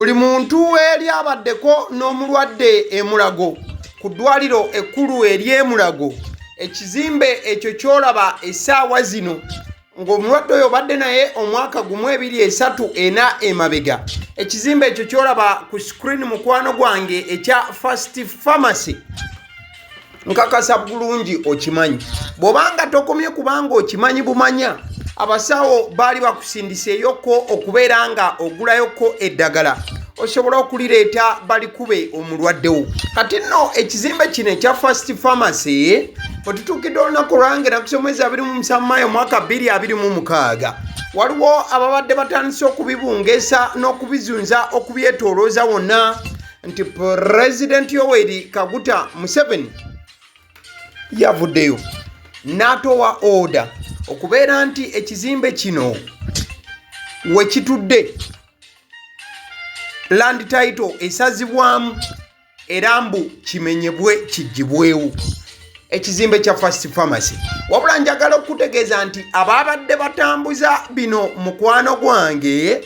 Buli muntu eri abaddeko n'omulwadde e Mulago ku ddwaliro ekkulu ery'e Mulago, ekizimbe ekyo ky'olaba essaawa zino ng'omulwadde oyo obadde naye omwaka gumu, ebiri, esatu, ena emabega, ekizimbe ekyo ky'olaba ku screen, mukwano gwange, ekya First Pharmacy, nkakasa bulungi okimanyi. Bw'obanga tokomye kubanga okimanyi bumanya, abasawo baali bakusindiseeyokko okubeera nga ogulayokko eddagala osobola okulireeta balikube omulwaddewo. Kati nno ekizimbe kino ekya First Pharmacy, wetutuukidde olunaku olwange nakusa omwezi 27 Maayo mwaka 2026, waliwo ababadde batandise okubibungeesa n'okubizunza okubyetoolooza wonna nti Pulezidenti Yoweri Kaguta Museveni yavuddeyo n'atowa order okubeera nti ekizimbe kino we kitudde land title esazibwamu era mbu kimenyebwe kigibwewo ekizimbe kya First Pharmacy. Wabula njagala okutegeeza nti ababadde batambuza bino, mukwano gwange,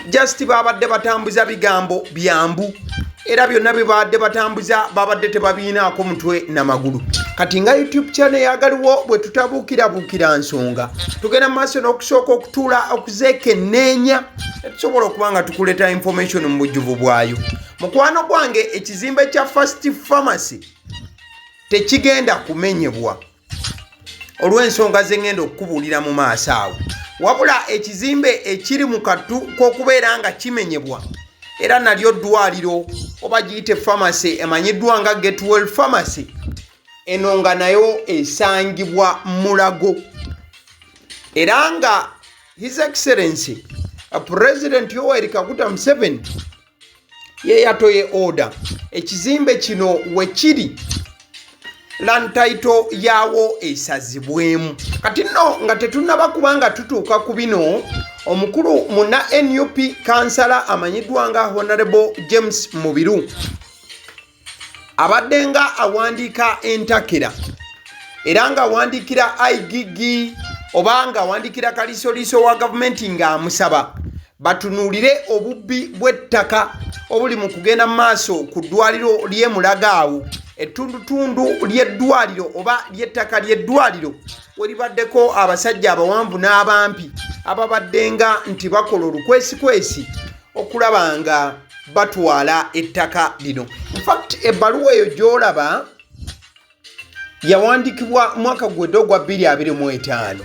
just babadde batambuza bigambo byambu, era byonna bye babadde batambuza babadde tebabiinaako mutwe namagulu. Kati nga YouTube channel yagaliwo bwe tutabuukirabuukira nsonga, tugenda mu maaso n'okusooka okutuula okuzeekenneenya netusobola okuba nga tukuleeta information mu bujjuvu bwayo. Mukwano gwange, ekizimbe kya First Pharmacy tekigenda kumenyebwa olw'ensonga zeŋŋenda okukubuulira mu maaso awo. Wabula ekizimbe ekiri mu kattu k'okubeera nga kimenyebwa era nalyo ddwaliro oba giyite pharmacy emanyiddwa nga Getwell Pharmacy, eno nga nayo esangibwa Mulago, era nga His Excellency President Yoweri Kaguta Museveni ye yatoye order ekizimbe kino wekiri land title yaawo esazibwemu. Kati nno nga tetunnaba kubanga tutuuka ku bino, omukulu munna NUP kansala amanyiddwa nga Honorable James Mubiru abadde nga awandiika entakera, era ng'awandiikira IGG oba ng'awandiikira kaliisoliiso wa gavumenti ng'amusaba batunuulire obubbi bw'ettaka obuli mu kugenda mu maaso ku ddwaliro ly'e Mulago awo ettundutundu ly'eddwaliro oba ly'ettaka ly'eddwaliro we libaddeko abasajja abawanvu n'abampi ababaddenga nti bakola olukwesikwesi okulaba nga batwala ettaka lino. Infact, ebbaluwa eyo gy'olaba yawandiikibwa mwaka gwedde ogwa 2025.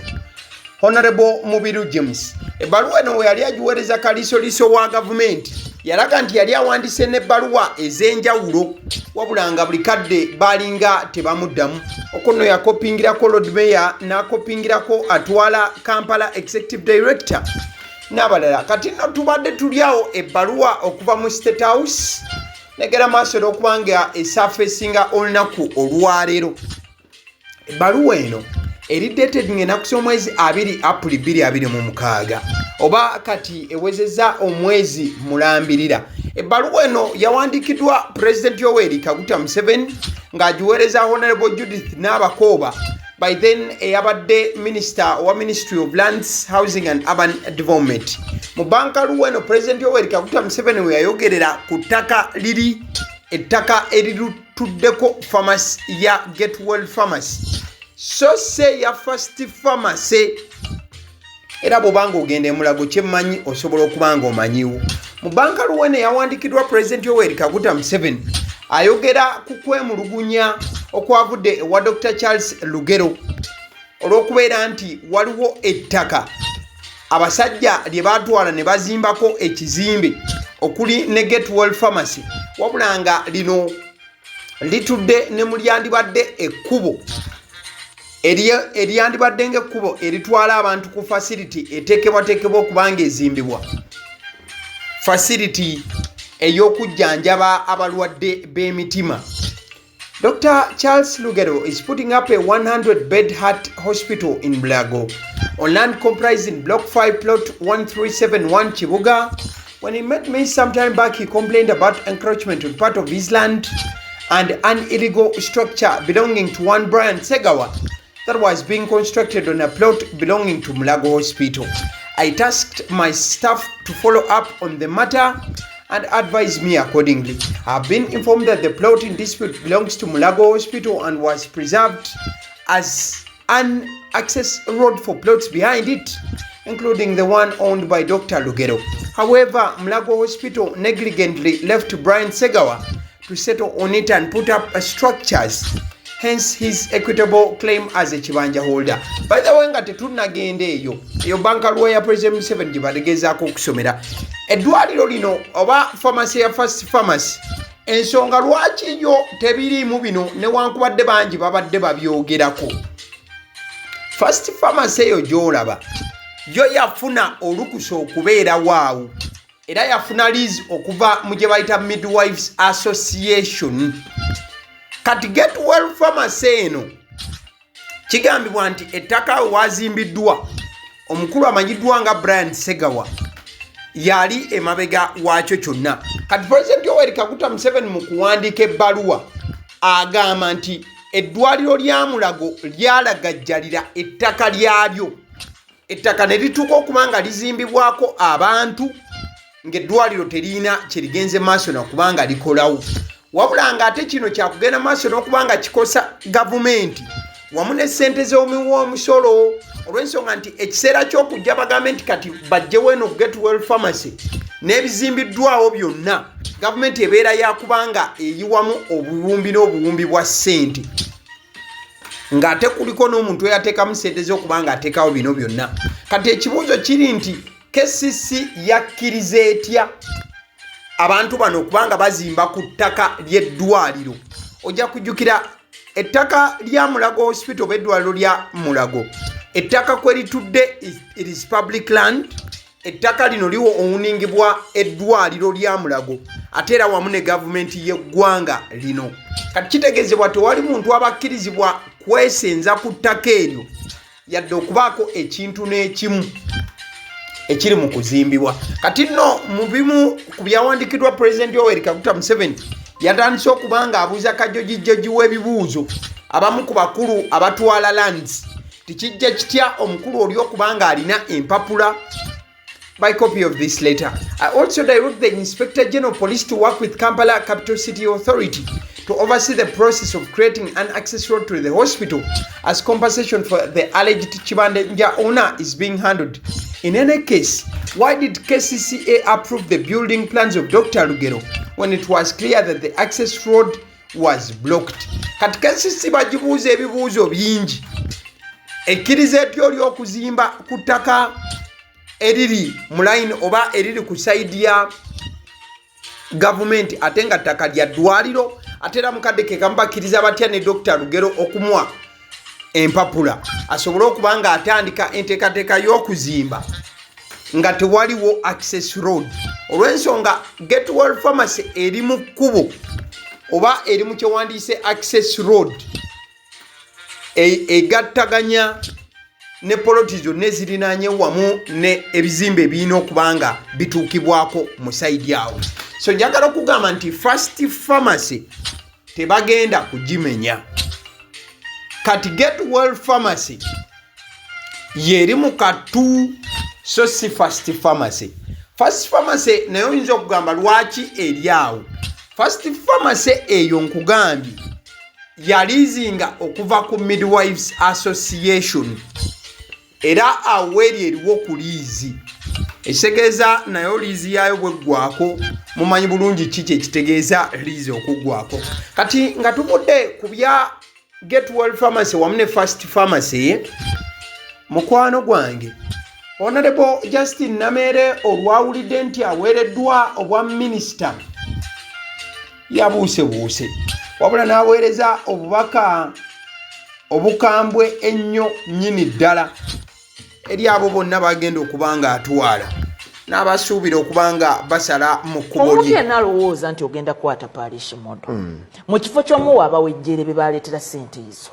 Honorable Mubiru James ebbaluwa eno we yali agiweereza kaliisoliiso wa gavumenti, yalaga nti yali awandiise n'ebbaluwa ez'enjawulo, wabula nga buli kadde baalinga tebamuddamu. Okwo nno yakopingirako Lord Mayor, n'akopingirako atwala Kampala executive director n'abalala. Kati nno tubadde tuli awo, ebbaluwa okuva mu State House negera maaso n'okuba nga esurfacinga olunaku olwaleero. Ebbaluwa eno eri dated ng'enaku z'omwezi 2 April 2026, oba kati ewezezza omwezi mulambirira. Ebbaluwa eno yawandiikiddwa President Yoweri Kaguta Museveni ng'agiweereza Honorable Judith Nabakooba, by then eyabadde minister owa Ministry of Lands, Housing and Urban Development. Mu bankaluwa eno, President Yoweri Kaguta Museveni we yayogerera ku ttaka liri, ettaka erirituddeko pharmacy ya Getwell Pharmacy, so se ya First Pharmacy. Era bw'obanga ogenda emulago, kyemmanyi osobola okuba nga omanyiwo. Mu bankaluwa eno eyawandiikiddwa President Yoweri Kaguta Museveni, ayogera ku kwemulugunya okwavudde ewa Dr Charles Lugero olw'okubeera nti waliwo ettaka abasajja lye baatwala ne bazimbako ekizimbe okuli ne Getwell Pharmacy, wabula nga lino litudde ne mulyandibadde ekkubo eryandibadde ng'ekkubo eritwala abantu ku facility eteekebwateekebwa okuba nga ezimbibwa, facility ey'okujjanjaba abalwadde b'emitima. Dr. Charles Lugero is putting up a 100 bed heart hospital in Mulago on land comprising Block 5, Plot 1371, Kibuga. When he met me some time back, he complained about encroachment on part of his land and an illegal structure belonging to one Brian Segawa that was being constructed on a plot belonging to Mulago Hospital. I tasked my staff to follow up on the matter and advise me accordingly. I've been informed that the plot in dispute belongs to Mulago Hospital and was preserved as an access road for plots behind it, including the one owned by Dr. Lugero. However, Mulago Hospital negligently left Brian Segawa to settle on it and put up structures, hence his equitable claim as a kibanja holder. By the way, nga tetunnagenda eyo, eyo bankaluwa ya President Museveni gye bategezaako okusomera eddwaliro lino oba pharmacy ya First Pharmacy, ensonga lwaki yo tebiriimu bino, newankubadde bangi babadde babyogerako. First Pharmacy eyo gy'olaba yo yafuna olukusa okubeerawo awo, era yafuna lease okuva mu gye bayita Midwives Association. Kati Get Well Pharmacy eno kigambibwa nti ettaka we wazimbiddwa, omukulu amanyiddwa nga Brian Segawa yali emabega waakyo kyonna. Kati President Yoweri Kaguta Museveni mu kuwandiika ebbaluwa agamba nti eddwaliro lya Mulago lyalagajjalira ettaka lyalyo, ettaka ne lituuka okuba nga lizimbibwako abantu, ng'eddwaliro teriyina kyerigenze maaso nakuba nga likolawo, wabula ng'ate kino kyakugenda maaso n'okuba nga kikosa gavumenti wamu ne ssente z'omuwa omusolo, olw'ensonga nti ekiseera ky'okujja bagambe nti kati bajjewo eno Get Well Pharmacy n'ebizimbiddwawo byonna, gavumenti ebeera yakubanga eyiwamu obuwumbi n'obuwumbi bwa ssente, ng'ate kuliko n'omuntu eyateekamu ssente z'okuba nga ateekawo bino byonna. Kati ekibuuzo kiri nti KCC yakkiriza etya abantu bano okubanga bazimba ku ttaka ly'eddwaliro? Ojja kujjukira ettaka lya Mulago Hospital oba eddwaliro lya Mulago, ettaka kwe litudde, it is public land. Ettaka lino liwo owuningibwa eddwaliro lya Mulago ate era wamu ne gavumenti y'eggwanga lino. Kati kitegeezebwa tewali muntu abakkirizibwa kwesenza ku ttaka eryo yadde okubaako ekintu n'ekimu ekiri mu kuzimbibwa. Kati nno mu bimu ku byawandiikiddwa Pulezidenti Yoweri Kaguta Museveni, yatandise okuba nga abuuza kajjojijjoji w'ebibuuzo abamu ku bakulu abatwala lands, tikijja kitya omukulu oli okuba nga alina empapula. By copy of this letter, I also direct the Inspector General Police to work with Kampala Capital City Authority to oversee the process of creating an access road to the hospital as compensation for the alleged Kibanja owner is being handled. In any case, why did KCCA approve the building plans of Dr. Lugero when it was clear that the access road was blocked? Kati KCC bagibuuza ebibuuzo bingi. Ekkiriza etya oli okuzimba ku ttaka eriri mu line oba eriri ku side ya gavumenti, ate nga ttaka lya ddwaliro? Ate era mukadde ke kamu bakkiriza batya ne Dr Lugero okumuwa empapula asobole okuba nga atandika enteekateeka y'okuzimba nga tewaliwo access road? Olw'ensonga Getwell Pharmacy eri mu kkubo oba eri mu kyewandiise access road egattaganya ne poloti zonna ezirinaanye wamu ne ebizimbe ebirina okuba nga bituukibwako mu side awo. So njagala okugamba nti First Pharmacy tebagenda kugimenya. Kati Get Well Pharmacy yeri mu katu, so si First Pharmacy. First Pharmacy naye oyinza okugamba lwaki eri awo. First Pharmacy eyo nkugambye yaliizinga okuva ku Midwives Association, era awo eri eriwo ku liizi, ekitegeeza nayo liizi yaayo bweggwako, mumanyi bulungi ki kyekitegeeza liizi okuggwako. Kati nga tuvudde ku bya Get Well Pharmacy wamu ne First Pharmacy, mukwano gwange Honorable Justin Nameere olwawulidde nti aweereddwa obwa minisita, yabuusebuuse, wabula n'aweereza obubaka obukambwe ennyo nnyini ddala eri abo bonna bagenda okuba nga atwala n'abasuubira okuba nga basala mu kkubo. Omuntu lye yenna alowooza nti ogenda kukwata parish model mu kifo ky'omuwa abawejjere be baleetera ssente ezo,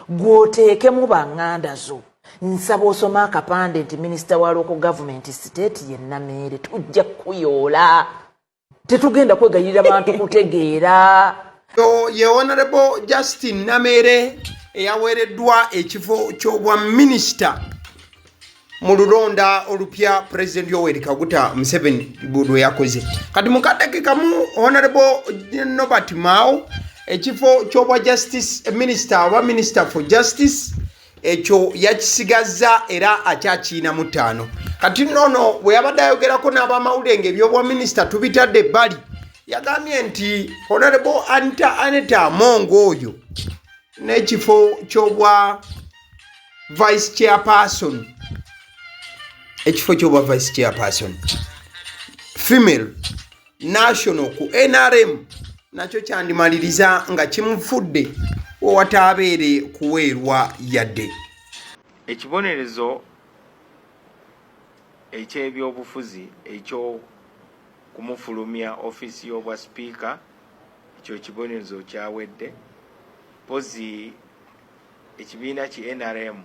gw'oteekemu baŋŋanda zo, nsaba osome akapande nti minisita wa local government state ye Nameere. Tujja kukuyoola, tetugenda kwegayirira bantu kutegeera. Yo ye Honorable Justin Nameere eyaweereddwa ekifo ky'obwa minisita. Mu lulonda olupya Pulezidenti Yoweri Kaguta Museveni lwe yakoze kati mu kadde kamu, Honorable Nobert Mao ekifo ky'obwa justice minister oba minister for justice ekyo yakisigazza era akyakiina mu ttaano. Kati nono bwe yabadde ayogerako n'abamawulire ng'ebyobwa minisita tubitadde ebbali, yagambye nti Honorable Anita Aneta Among oyo n'ekifo ky'obwa vice chairperson, ekifo ky'obwa vice chairperson female national ku NRM nakyo kyandimaliriza nga kimufudde wewataabeere kuweerwa yadde. Ekibonerezo eky'ebyobufuzi ekyokumufulumya ofiisi y'obwa sipiika, ekyo ekibonerezo kyawedde. Mpozi ekibiina ki NRM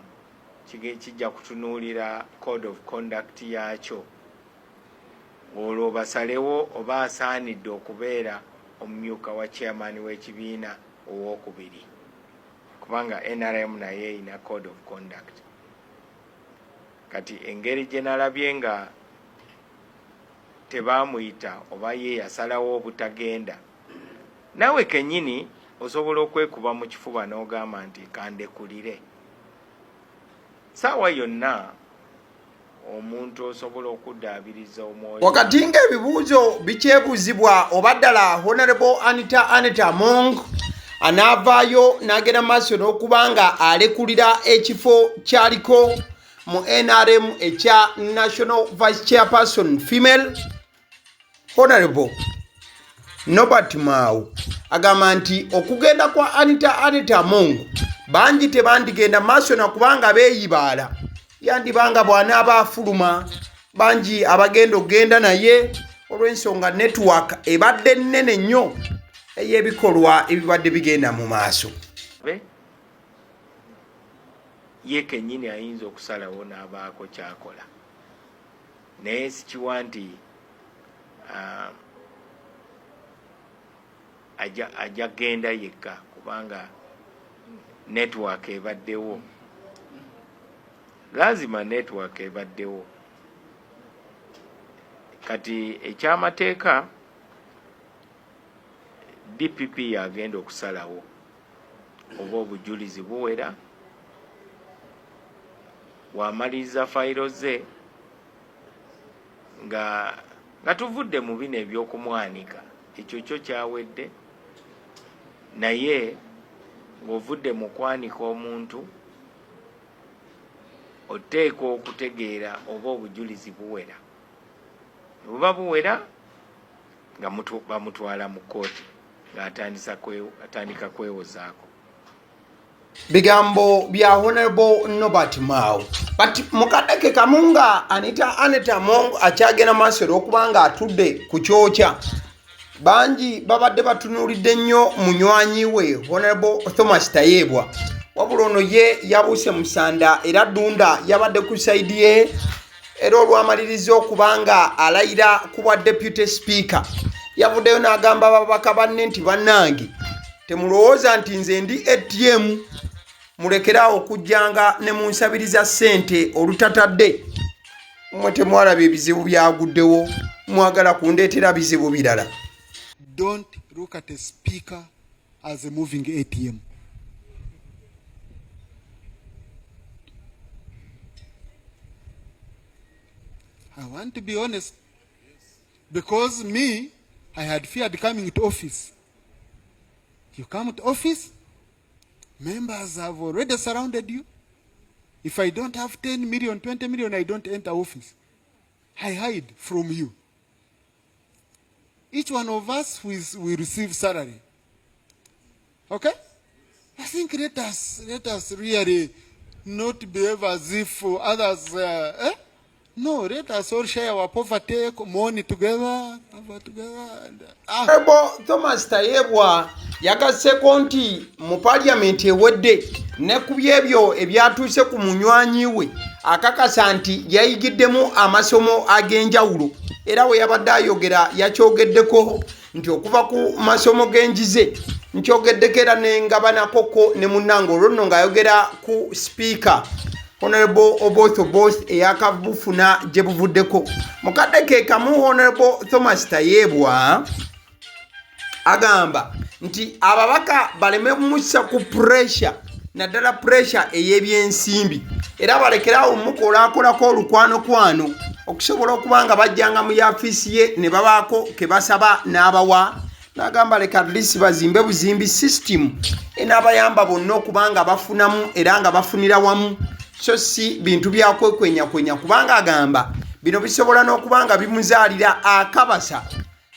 kijja kutunuulira code of conduct yaakyo, olwo basalewo oba asaanidde okubeera omumyuka wa chairman w'ekibiina owokubiri, kubanga NRM naye erina code of conduct. Kati engeri gye nalabye nga tebamuyita oba ye yasalawo obutagenda, naawe kennyini osobola okwekuba mu kifuba n'ogamba nti kandekulire. Saawa yonna omuntu osobola okuddaabiriza omwoyo. Wakati ng'ebibuuzo bikyebuuzibwa oba ddala Honorable Anita Aneta Among anaavaayo n'agenda maaso n'okuba nga alekulira ekifo kyaliko mu NRM ekya National Vice Chairperson Female, Honorable Nobert Mao agamba nti okugenda kwa Anita Aneta Among bangi tebandigenda maaso na kubanga beeyibaala, yandibanga bw'anaaba afuluma bangi abagenda okugenda naye olw'ensonga network ebadde nnene nnyo ey'ebikolwa ebibadde bigenda mu maaso. Ye kennyini ayinza okusalawo n'abaako kyakola, naye sikiwa nti ajja kugenda yekka, kubanga network ebaddewo, lazima network ebaddewo. Kati ekyamateeka DPP yagenda okusalawo oba obujulizi buwera, wamaliriza fayiro ze nga tuvudde mu bino ebyokumwanika, ekyo kyo kyawedde. Naye ng'ovudde mu kwanika omuntu, oteekwa okutegeera oba obujulizi buwera. Buba buwera nga bamutwala mu kkooti ng'atandika kwewozaako. Bigambo bya Honorable Nobert Mao. But mukadde ke kamu nga Anita Aneta Among akyagenda maaso era okuba nga atudde ku kyokya, bangi babadde batunuulidde nnyo munywanyi we Honorable Thomas Tayebwa, wabula ono ye yabuuse musanda era Ddunda yabadde ku sayidi ye, era olwamaliriza okuba nga alayira ku bwa deputy speaker yavuddeyo n'agamba ababaka banne nti bannange, temulowooza nti nze ndi ATM, mulekeraawo okujjanga ne munsabiriza ssente olutatadde. Mmwe temwalaba ebizibu byaguddewo, mwagala kundeetera bizibu birala. Don't look at a speaker as a moving ATM. I want to be honest, because me, I had feared coming to office. You come to office, members have already surrounded you. If I don't have 10 million, 20 million, I don't enter office. I hide from you. Each one of us will receive salary. Okay? I think let us really not behave as if others, eh? No, let us all share our poverty, mourn together, suffer together. And. Honorable Thomas Tayebwa yagasseeko nti mu paliyamenti ewedde ne ku byebyo ebyatuuse ku munywanyi we, akakasa nti yayigiddemu amasomo ag'enjawulo, era we yabadde ayogera yakyogeddeko nti okuva ku masomo g'enjize nkyogeddeko era nengabanakoko ne munnange. Olwo nno ng'ayogera ku sipiika Honorable Oboth Oboth eyakabufuna gye buvuddeko. Mukadde ke kamu Honorable Thomas Tayebwa agamba nti ababaka baleme mussa ku pressure, naddala pressure ey'ebyensimbi, era balekerawo mukolakolako olukwanokwano okusobola okuba nga bajjanga mu yafiisi ye ne babaako ke basaba n'abawa. N'agamba leka at least bazimbe buzimbi system enaabayamba bonna okuba nga bafunamu era nga bafunira wamu, so si bintu bya kwekwenyakwenya, kubanga agamba bino bisobola n'okuba nga bimuzaalira akabasa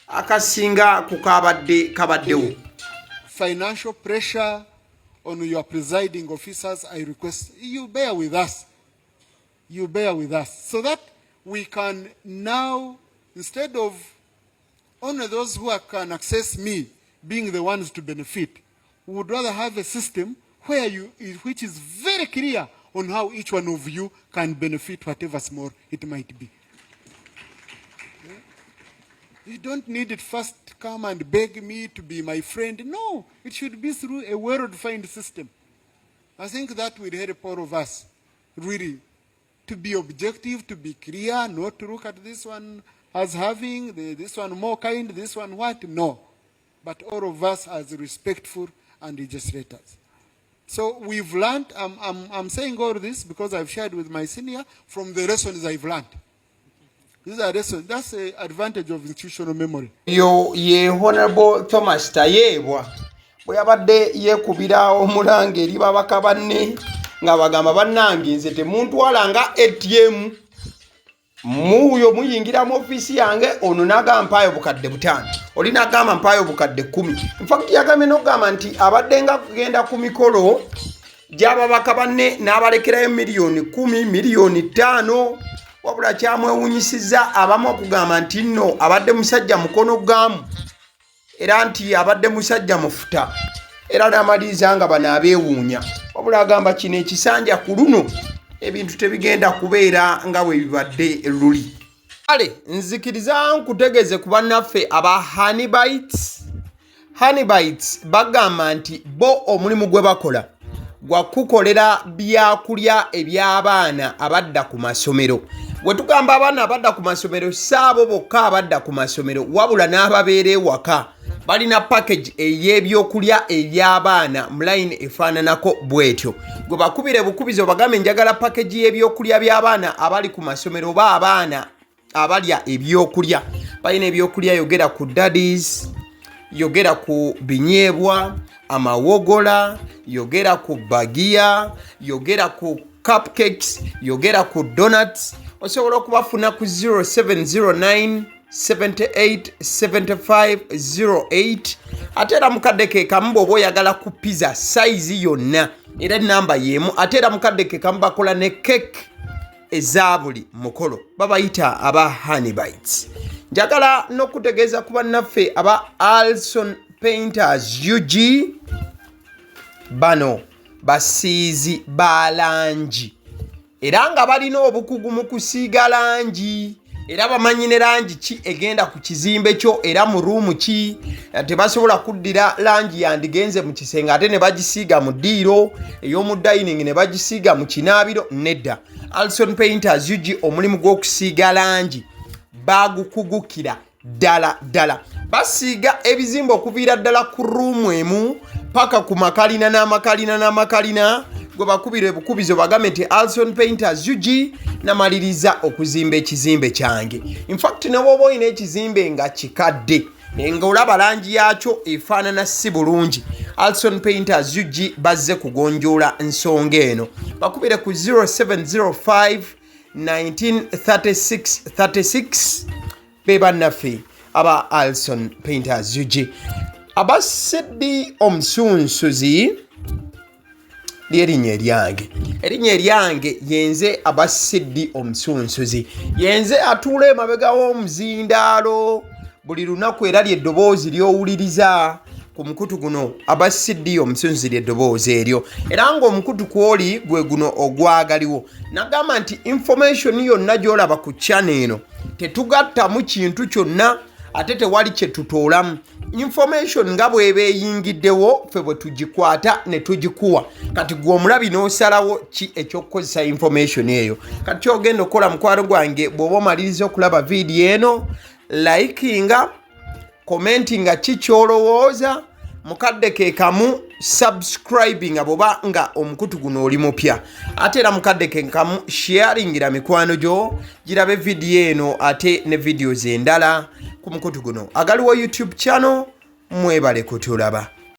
akasinga ku kabadde kabaddewo. Financial pressure on your presiding officers, I request you bear with us. You bear with us so that we can now, instead of only those who can access me being the ones to benefit, we would rather have a system which is very clear on how each one of you can benefit, whatever small it might be. You don't need it first come and beg me to be my friend. No, it should be through a well-defined system. I think that will help all of us, really, to be objective, to be clear, not to look at this one as having, this one more kind, this one what. No. But all of us as respectful and legislators. So we've learned, I'm saying all this because I've shared with my senior from the lessons I've learned. These are lessons. That's the advantage of institutional memory. Yo ye Honorable Thomas Tayebwa bwe yabadde yeekubira omulanga eri babaka banne nga bagamba, bannange, nze temuntwala nga ATM, muuyo muyingira mu ofiisi yange, ono n'agamba mpaayo 5000, oli n'agamba mpaayo 10,000. Infact yagambye n'okugamba nti abadde nga kugenda ku mikolo gy'ababaka banne n'abalekerayo miliyoni 10, miliyoni 5. Wabula kyamwewunyisizza abamu okugamba nti nno abadde musajja mukono gaamu, era nti abadde musajja mufuta, era n'amaliriza nga bano abeewuunya. Wabula agamba kino ekisanja ku luno ebintu tebigenda kubeera nga bwe bibadde luli. Kale nzikiriza nkutegeeze ku bannaffe aba Honeybites. Honeybites bagamba nti bo omulimu gwe bakola gwa kukolera byakulya eby'abaana abadda ku masomero. Bwe tugamba abaana abadda ku masomero, si abo bokka abadda ku masomero, wabula n'ababeera ewaka. Balina package ey'ebyokulya eby'abaana mu line efaananako bw'etyo. Gwe bakubire bukubizi obagambe, njagala package y'ebyokulya by'abaana abali ku masomero oba abaana abalya ebyokulya. Balina ebyokulya, yogera ku daddies, yogera ku binyeebwa, amawogola, yogera ku bagiya, yogera ku cupcakes, yogera ku donuts. Osobola okubafuna ku 0709 78 75 08. Ate era mukadde ke kamu bw'oba oyagala ku pizza size yonna, era enamba y'emu. Ate era mukadde ke kamu bakola ne cake eza buli mukolo. Babayita aba Honeybites. Njagala n'okutegeeza ku bannaffe aba Alson Painters UG. Bano basiizi ba langi era nga balina obukugu mu kusiiga langi, era bamanyi ne langi ki egenda ku kizimbe kyo era mu room ki. Tebasobola kuddira langi yandigenze mu kisenge ate ne bagisiiga mu ddiiro, ey'omu dining ne bagisiiga mu kinaabiro. Nedda, Alson Painters UG omulimu gw'okusiiga langi bagukugukira ddala ddala. Basiiga ebizimbe okuviira ddala ku room emu paka ku makalina n'amakalina n'amakalina. Gwe bakubira ebukubizo bagambe nti Alson Painters UG namaliriza okuzimba ekizimbe kyange. Infact ne bwoba olina ekizimbe nga kikadde nga olaba langi yakyo efaanana si bulungi, Alson Painters UG bazze kugonjoola nsonga eno. Bakubire ku 0705 1936 36. Be bannaffe aba Alson Painters UG. Abasiddi omusunsuzi lyerinnya eryange, erinnya eryange yenze Abasiddi omusunsuzi, yenze atuula emabega w'omuzindaalo buli lunaku, era lyeddoboozi ly'owuliriza ku mukutu guno. Abasiddi omusunsuzi lyeddoboozi eryo, era ng'omukutu kwoli gwe guno ogwagaliwo. Nagamba nti information yonna gy'olaba ku channel eno tetugattamu kintu kyonna, ate tewali kye tutoolamu. Information nga bw'eba eyingiddewo, ffe bwe tugikwata ne tugikuwa. Kati gwe omulabi n'osalawo ki ekyokukozesa information eyo. Kati kyogenda okukola, mukwano gwange, bw'oba omaliriza okulaba vidiyo eno, likinga, commentinga ki kyolowooza, mukadde ke kamu subscribinga bwoba nga omukutu guno oli mupya, ate era mukadde ke kamu sharingira mikwano gyo girabe vidiyo eno ate ne videos endala ku mukutu guno agaliwo YouTube channel. Mwebale kutulaba.